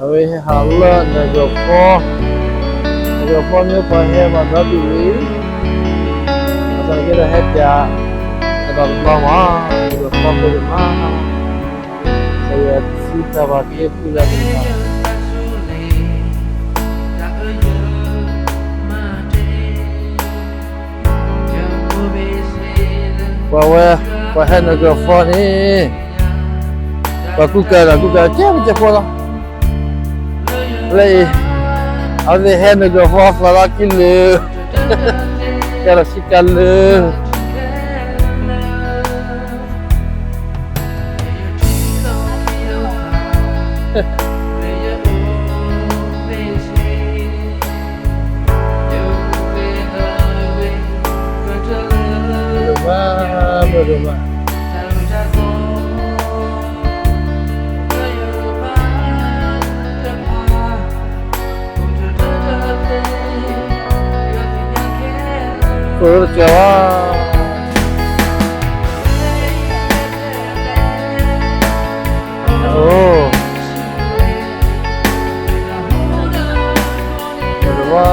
အဝဲဟဲဟးလၢ Niagara Falls, Niagara Falls မ့ၢ်ပှၤဟဲဘၣ်ဒီဒူၣ်လံ, အသနာ်က့ဒီးဟဲပၠး တဘျီတဘျီမး, တဘျီတဘျီမး, ကစၢ်ယွၤဆူတၢ်ဘၣ်က့ဃုလၢအကလုၢ်ကထါ ပှၤဝဲ, ပှၤဟဲ Niagara Falls န့ၣ်, ပှၤကူၣ်ကၤဒီးကူၣ်ကၤကဲပကဲဖိလီၤ. လၢအံၤ, အဝဲသ့ၣ်ဟဲ Niagara Falls သးလီကံလၢာ်, ကဲဒီးဆံကၤလၢာ် မုာ်ဒိၣ်မး, မုာ်ဒိၣ်မး. ကိၣ်တကၢၤဝဲ, အိ, မုာ်ဒိၣ်ဝဲ. အံ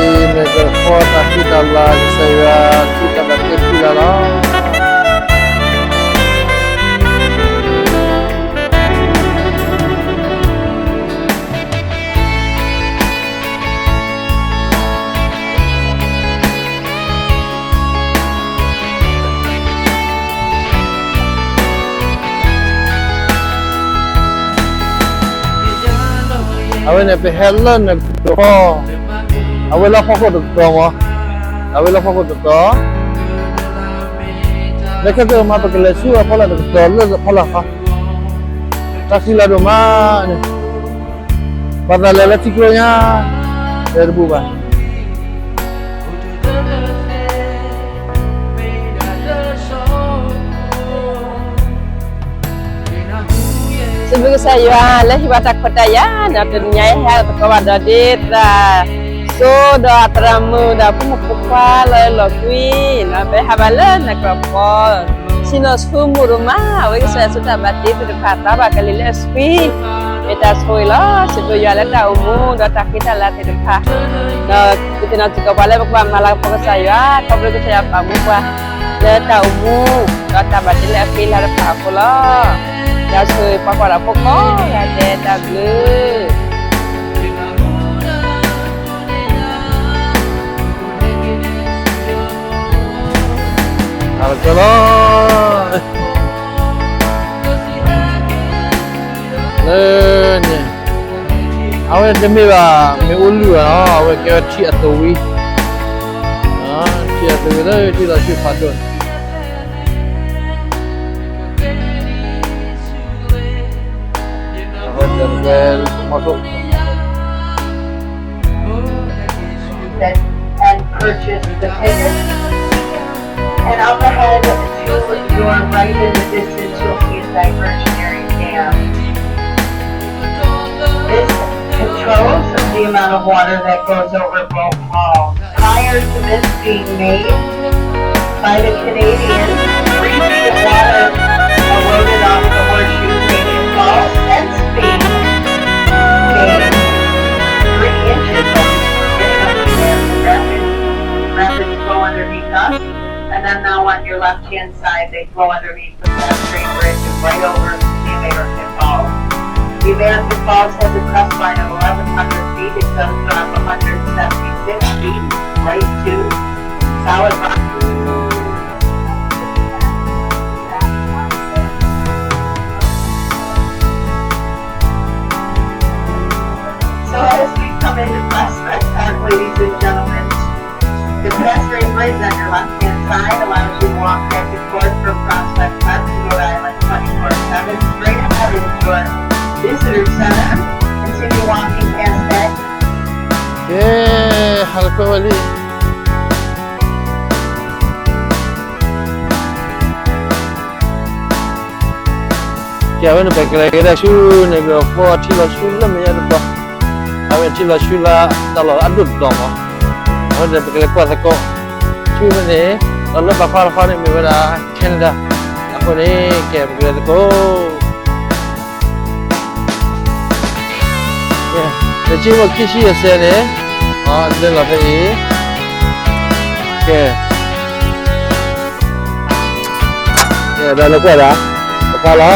ၤ Niagara Falls တၢ်ဃံတၢ်လၤ ကစၢ်ယွၤဆူတၢ်ဘၣ်က့ဃုလၢ်လီၤ. အဝဲန့ၣ် ပဟဲလၢ Niagara Falls, အဝဲလၢဟီၣ်ခိၣ်တကတီၢ်မး, အဝဲလၢဟီၣ်ခိၣ်တကတီၢ်, လၢခဲကမး ပကလဲၤဆူအဖီလာ်တကတီၢ်လၢအဖီလာ်ဃီ, တၢ်ဃံလၤဒိၣ်မးန့ၣ်, ပှၤသးလဲၤလၢထံကျိညါ, လဲၤတဘူးဘၣ်. စံးဘျုးကစၢ်ယွၤလၢဟ့ၣ်ပှၤတၢ်ခွဲးတၢ်ယာ်ဒီး တနံၤညါအံၤဟဲသကိးဘၣ်ဒီးဒ်သးစီၤဒီးအသရၣ်မုၣ်ဒီး ဖိမုၣ်ဖိခွါလၢလီၤကွံ, ပဟဲဟးဘၣ်လၢ Niagara Falls, ဆ့ၣ်နီၤဆူမုာ်ဒိၣ်မး, အဝဲကစၢ်ယွၤဆူတၢ်ဘၣ်တ့သ့ၣ်တဖၣ် သးဘၣ်ကလံၤလၢအဆှံ, မ့ၢ်တၢ်ဆိၣ်ဂ့ၤလီၤ. စံးဘျုးယွၤလၢတၢ်အိၣ်မူဒီးတၢ်ဃံတၢ်လၤသ့ၣ်တဖၣ်, ဒီးဒုးသ့ၣ်နီၣ်စ့ၢ်ကီးပှၤလၢပကဘၣ်မၤလၤကပီၤကစၢ်ယွၤ ခီဖျိကစၢ်ယွၤပာ်မူပှၤ လၢတၢ်အိၣ်မူ ဒီးတၢ်ဘၣ်တ့လၢအဃံလၤတဖၣ်အဃိလီၤ. ယွၤဆိၣ်ဂ့ၤပှၤကွၢ်တၢ်ဖိကိးဂၤဒဲး တၢ်ဘျုး တၢ်ကၢၤလီၤ. လၢန့ၣ် အဝဲတမ့ၢ်ဘၣ် မ့ၣ်အူလုၢ်ဘၣ်နီၤ, အဝဲကဲဝဲထံအသဝံ, ထံအသဝံလၢထံလီၤဆှံဖးဒိၣ်န့ၣ် And purchase the ticket. And up ahead to your right in the distance, you'll see a diversionary dam. This controls the amount of water that goes over both falls. Prior to this being made by the Canadians, three feet of water eroded off the Horseshoe Canyon Falls. Since being made, three inches of rain appears, rapid, rapid flow underneath us. And then now on your left-hand side, they flow underneath the Fast Train Bridge is right over the American Falls. The American Falls has a crest line of eleven hundred feet. It does drop one hundred seventy-six feet right to solid rock. So as we come into Prospect Park, ladies and gentlemen, the pedestrian bridge on your left-hand side allows you to walk back and forth from Prospect Park to Rhode Island twenty-four seven. Straight ahead is your visitor center. Continue walking past that. ကဲ, ဟးလၢကွဲဝဲလံ. အဝဲန့ၣ် ပကလဲၤကဒါဆူန့ၣ် ကဖီထံလီၤဆူလၢမဲာ်ညါတတီၤ, အဝဲထံလီၤဆူလၢတၢ်လီၢ်အဒိၣ်တတီၤမး, အဝဲန့ၣ် ပကလဲၤကွၢ်သကိး, ဆူဖဲန့ၣ်, ဒီးလၢဘၣ်ခီတခီန့ၣ်မ့ၢ်ဝဲဒၣ် Canada, အဃိန့ၣ် ကဲ ပကလဲၤသကိး လၢခံမ့ၢ်ခံဆံယဲၢ်ဆံန့ၣ်, အလဲၤလီၤဖဲအံၤ, ကဲ, ကဲ ဒီးလဲၤကွၢ်ဒၣ်, တခါလီၤ.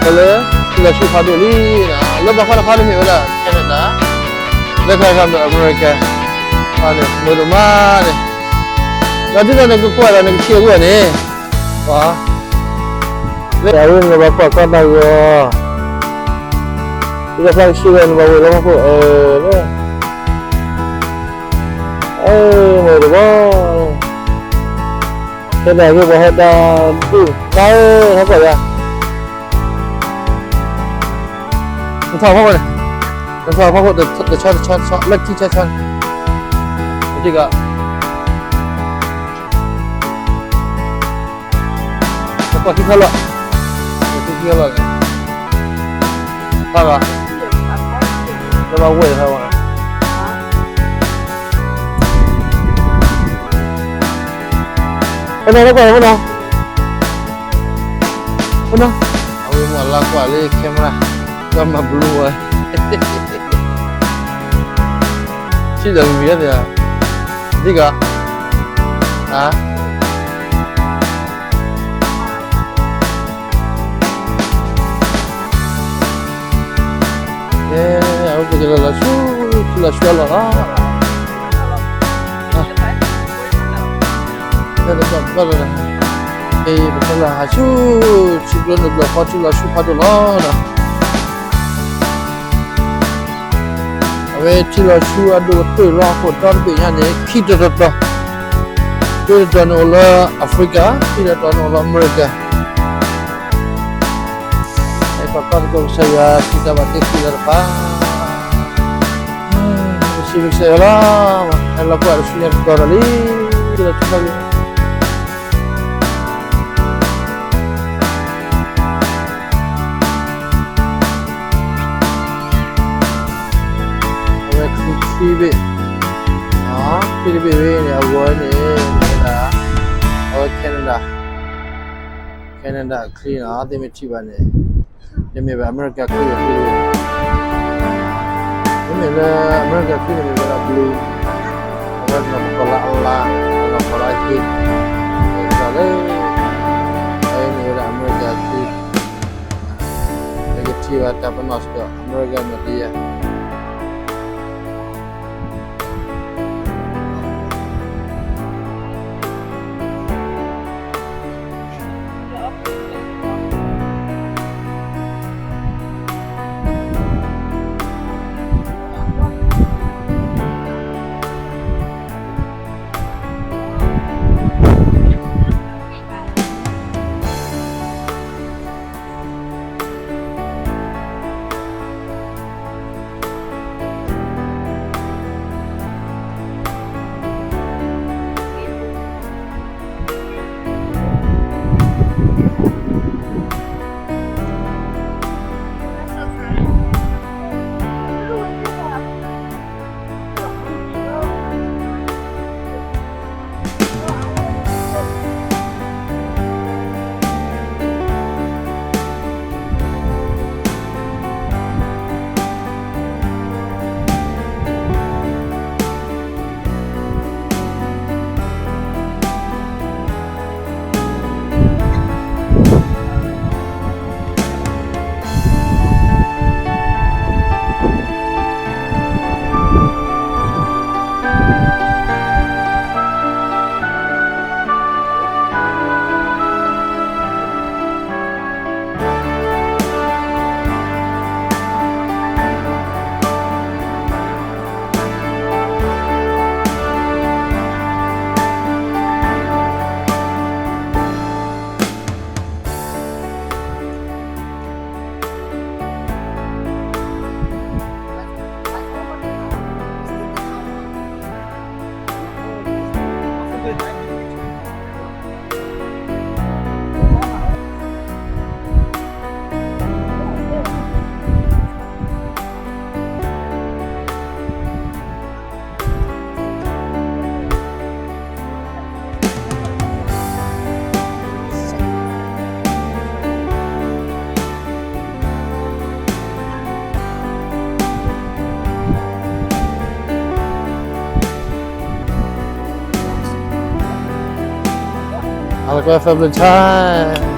ဖဲလၢ ထံလီၤဆူဖးဒိၣ်လံ, လၢဘၣ်ခီတခီန့ၣ်မ့ၢ်ဝဲဒၣ် Canada, လၢခါခါမ့ၢ် America, န့ၣ် မုာ်ဒိၣ်မးန့ၣ်, ဒီးဒ်သိးနကကွၢ်ဒီးနကထံၣ်အဂီၢ်န့ၣ်, ပှၤ လၢအဝဲနဘၣ်ကွၢ်ကီတၢ်ဂီၤ, ဒ်သိးဖျါကဆှီဂီၤနဘၣ်ဝဲၢ်လီၤဖီခိၣ်, အၢ, အၢ, မုာ်ဒိၣ်ဘီ, ဟဲဒၣ်ဂ့ၤပှၤဟဲဒၣ်ဒူၣ်, တၢ်ဧၢ, ဟဲကွၢ်ယၤ, နထီၣ်ဖီခိၣ်န့ၣ်, နထီၣ်ဖီခိၣ်တဆီတဆီတဆီ လၢခံဆီဆီန့ၣ်, တထံၣ်ကီး ကွၢ်ခံခါလီၤ, ကွၢ်ခံခါလီၤ, ဖးဂၤ, လၢဘၣ်ဝဲၢ်တခါဝဲ, ဖဲနီၤလၢကွၢ်ဖဲနီၤ, ဖဲနီၤ, အဝဲမ့ၢ်လၢကွၢ်လၢ camera, ကွၢ်မၤဘျူးဝဲ ထံၣ်ဒီးမံၤသ့ၣ်ဧါ, ဒ်ကီး, အါ ကဲ, အဝဲပကလဲၤလီၤဆူ, ဆူလီၤဆူအလီၢ်လီၤ, ဖဲတဘျီဘျီလီၤ, ဖဲပကလဲၤဟးဆူ, ဆူကျိနဘျီဃီထံလီၤဆူဖးဒိၣ်လီၤနီၤ, အဝဲထံလီၤဆူအဒိၣ်ကတၢၢ်လီၤအဃိ ဒီတဘ့ၣ်ညါန့ၣ် ခံတီၤတတီၤ, ခံတီၤတတီၤန့ၣ်အိၣ်လၢ Africa, ခံတီၤတတီၤန့ၣ်အိၣ်လၢ America, အဲၣ်ပှၤကီၢ်သကိးကစၢ်ယွၤ စံးတၢ်ဘၣ်တ့ၢ်ဃံလၤတဖၣ်, ပစံးဘျုးကစၢ်ယွၤလီၤ, ဟဲလီၤကွၢ်တဆူညါတတီၤဒီးလံ, လီၤဆူညါလံ အဝဲချံချံဘ့ၣ်, ချံတဘ့ၣ်ဝဲန့ၣ် အဂီၤန့ၣ် မ့ၢ်ဝဲဒၣ် အဝဲ Canada, Canada အချံနီၤ, သုမ့ၢ်ထံၣ်ဘၣ်န့ၣ်, တမ့ၢ်ဘၣ် America ချံအချံ, မ့မ့ၢ်လၢ America ချံန့ၣ်မ့ၢ်ဝဲဒၣ် blue, အဝဲနီၢ်ကီၢ်လၢအလါ, နီၢ်ကီၢ်လၢအဟ့ၣ်, လၢ အဝဲန့ၣ်ဝဲဒၣ် America ချံ, ပကထံၣ်ဘၣ်တၢ်ပနီၣ်စ့ၢ်ကီး America နီၢ်တယၢ် ကွဲသၢဘျုးဆါ,